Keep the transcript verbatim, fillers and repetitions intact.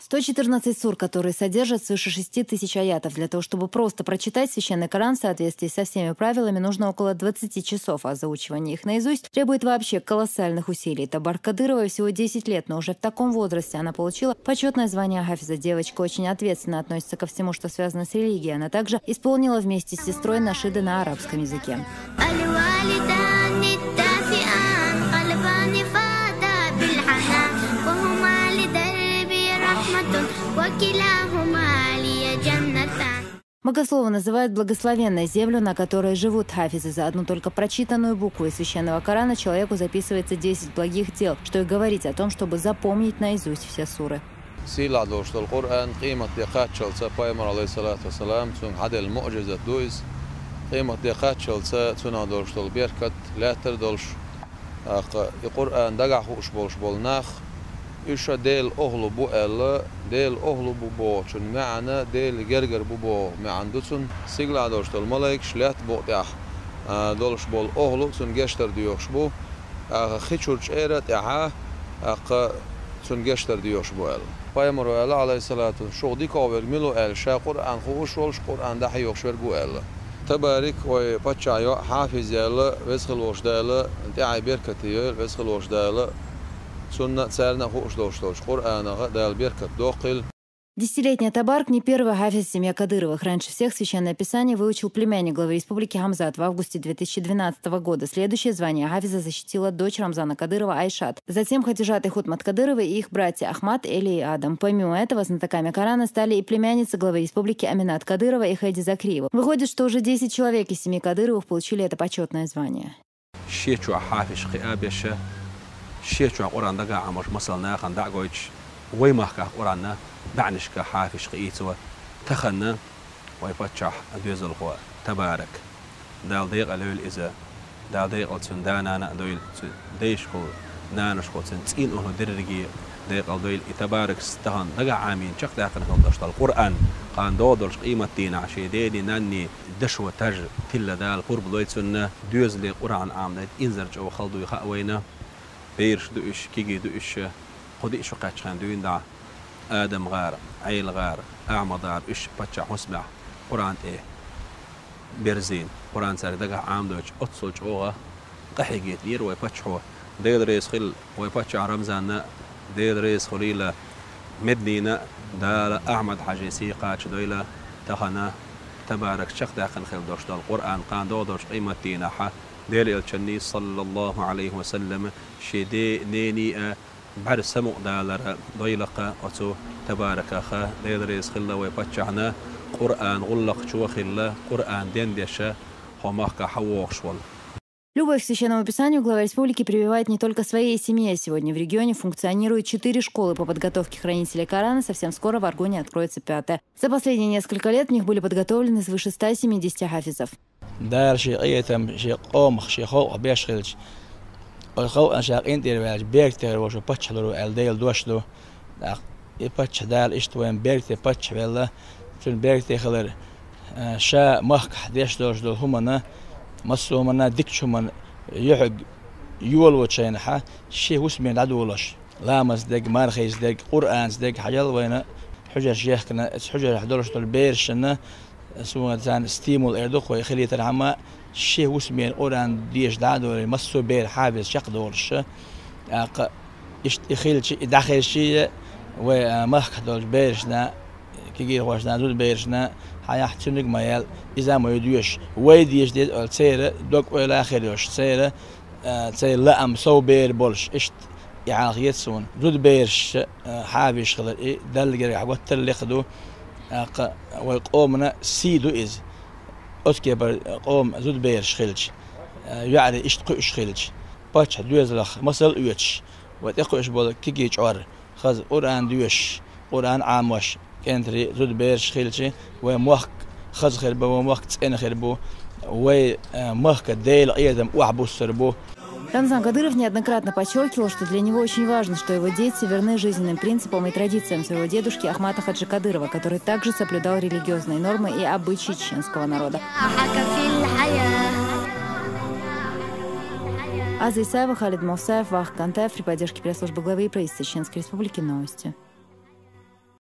Сто четырнадцать сур, которые содержат свыше шести тысяч аятов. Для того, чтобы просто прочитать Священный Коран в соответствии со всеми правилами, нужно около двадцати часов, а заучивание их наизусть требует вообще колоссальных усилий. Табарак Кадыровой всего десять лет, но уже в таком возрасте она получила почетное звание хафиза. Девочка очень ответственно относится ко всему, что связано с религией. Она также исполнила вместе с сестрой нашиды на арабском языке. الوالدان الدافئان قلبان فاضا بالحنان وهما لدربي رحمة وكلاهما لي جنتان. Богословы называют благословенной землю, на которой живут хафизы. За одну только прочитанную букву из священного Корана человеку записывается десять благих дел, что и говорить о том, чтобы запомнить наизусть все суры. Сийлахь долуш долу Къуръан къематде кхаччалца пайхамар, алейхиссалату вассалам, цуьнга хьаделла муъжизат ду иза. Къематде кхаччалца цуьнах долуш долу беркат лаьттара долуш. ТӀаккха и Къуръан дагахь хууш болуш болу нах, уьш ша Делан охьалу бу аьлла, Делан охьалу бу бохучун маьӀна, Делан гергара бу боху маьӀна ду цунна. Сийлахь долуш долу малайкаш лаьтта букъа тӀехь долуш болу охьалу цунна гечдар доьхуш бу, тӀаккха хи чуьра чӀера тӀехьа, тӀаккха цунна гечдар доьхуш бу аьлла. Пайхамаро аьлла, алейхиссалату, шух дикагӀверг мила ву аьлла, ша Къуръан хууш волуш, Къуръан дӀахьоьхуш верг ву аьлла. Табарик вай паччахь йоӀ хьафиз яьлла, веза хила волуш Дала тӀаьхье беркате йойла, веза хила волуш Дала цунна а, царна а хууш долуш долчу Къуръанах Дала беркат доккхийла. Десятилетняя Табарак не первый хафиз в семье Кадыровых. Раньше всех Священное Писание выучил племянник главы республики Хамзат в августе две тысячи двенадцатого года. Следующее звание хафиза защитила дочь Рамзана Кадырова Айшат. Затем Хадижат и Хутмат Кадыровы и их братья Ахмат, Эли и Адам. Помимо этого, знатоками Корана стали и племянницы главы республики Аминат Кадырова и Хэди Закриева. Выходит, что уже десять человек из семьи Кадыровых получили это почетное звание. Шен чохь хьафизаш кхиа беш, шен чохь Къуръан дагахь Ӏамош масал нахана дӀа а гойтуш, вай махкахь Къуръанна бӀаьннашкахь хьафизаш кхиийцо тахана вай паччахь доьзалхо Табарак. Дала декъала йойла иза, Дала декъала цуьнан да-нана а дойла, цуьнан дайшкахула, нанашкахула цуьнан цӀийнан охьа дерриге декъала дойла. И Табаракс тахана дагахь Ӏамийна чекхдаьккхина хила долуш долу Къуръан, кхана догӀу долчу къематдийнахь шен дений, нанний дашо таж тилла Дала пурба лой цунна, доьзале Къуръан Ӏамадайта инзар чӀогӀа хала дуй хаьа вайна. Бераш ду уьш, кегий ду уьш, кху диъ шо кхаьччхьана дуьйна дӀа Адам-гӀара, Ӏела-гӀара, Ахьмад-гӀара уьш паччахьан хӀусамехь Къуръан тӀе берзийна, Къуръан цаьрга дагахь Ӏамадойтуш, оццул чӀогӀа къахьегийтинера вай паччахьо. Дела реза хила вай паччахь Рамзанна, Дела реза хуьлийла Меднина, Дала Ахьмад-хьаьжин сий кхачадойла тахана. Табарак чекхдаьккхина хила долуш долу Къуръан кхана догӀу долчу къематдийнахь Делан Элчанний, саллаллаху Ӏалайхи ва саллам, шен де-, нений а бӀаьрса самукъадалар дойла-кх оцу Табараках. Дела реза хила вай паччахьна, Къуръан гӀуллакхчо а хилла, Къуръан дендеш хӀокху махкахь хьавогӀуш волу. Любовь к Священному Писанию глава республики прививает не только своей семье. Сегодня в регионе функционируют четыре школы по подготовке хранителей Корана. Совсем скоро в Аргуне откроется пятая. За последние несколько лет в них были подготовлены свыше ста семидесяти хафизов. Дала шен къинхетам шен къомах, шен халкъах беш хилча, оцу халкъана ша къинтӀера ваьлча, беркате хир волуш паччахь лур ву аьлла Делан дош ду. ТӀаккха и паччахь Дала иштта вайна беркате паччахь велла, цуьнан беркате хилар, а, ша махкахь деш долуш долу хӀуманна, массо а хӀуманна, дикачу хӀуманна юьхьиг йолочу хенахь, шен хӀусаме дӀадолош, ламазца дерг, мархица дерг, Къуръанца дерг хьажал вайна хьуьжарш ехкина, оцу хьуьжарехь долуш долу берашна, суна царна стимул эр ду-кх вай хилийтархьама, шен хӀусаме Къуръан деша дӀа а долий, массо а бер хьафиз чекхдолуш. ТӀаккха иштта и хилча, и дӀахезчий а, вай, а, махкахь долчу берашна, кегийрхошна, зудаберашна, хьан яхь цуьниг а ма яьлла, иза а ма ю доьшуш. Вай деша деза аьлла, церан дог-ойла а хир йолуш, церан, а, церан лаам сов бер болуш, иштта и хьалха еза суна. Зудабераш, а, хьафизаш хилар, и Далла гергахь гуттар а лекха ду. ТӀаккха вай къомана сий ду иза. Оцу кепара къоман зудабераш хилча, а, йоӀарий иштта кхуьуш хилча, паччахьан доьзалах масал а оьцуш, вай тӀекхуьуш болу кегий чкъор, хаза Къуръан доьшуш, Къуръан Ӏамош, кӀентарий, зудабераш хилча, вай мохк хаза хир бу, вай мохк цӀена хир бу, вай, а, махка Делан къинхетам охьабуссур бу. Рамзан Кадыров неоднократно подчеркивал, что для него очень важно, что его дети верны жизненным принципам и традициям своего дедушки Ахмата Хаджи Кадырова, который также соблюдал религиозные нормы и обычаи чеченского народа. Аза Исаева, Халид Мусаев, Вахтанг Кантаев, при поддержке пресс-службы главы и правительства Чеченской Республики. Новости.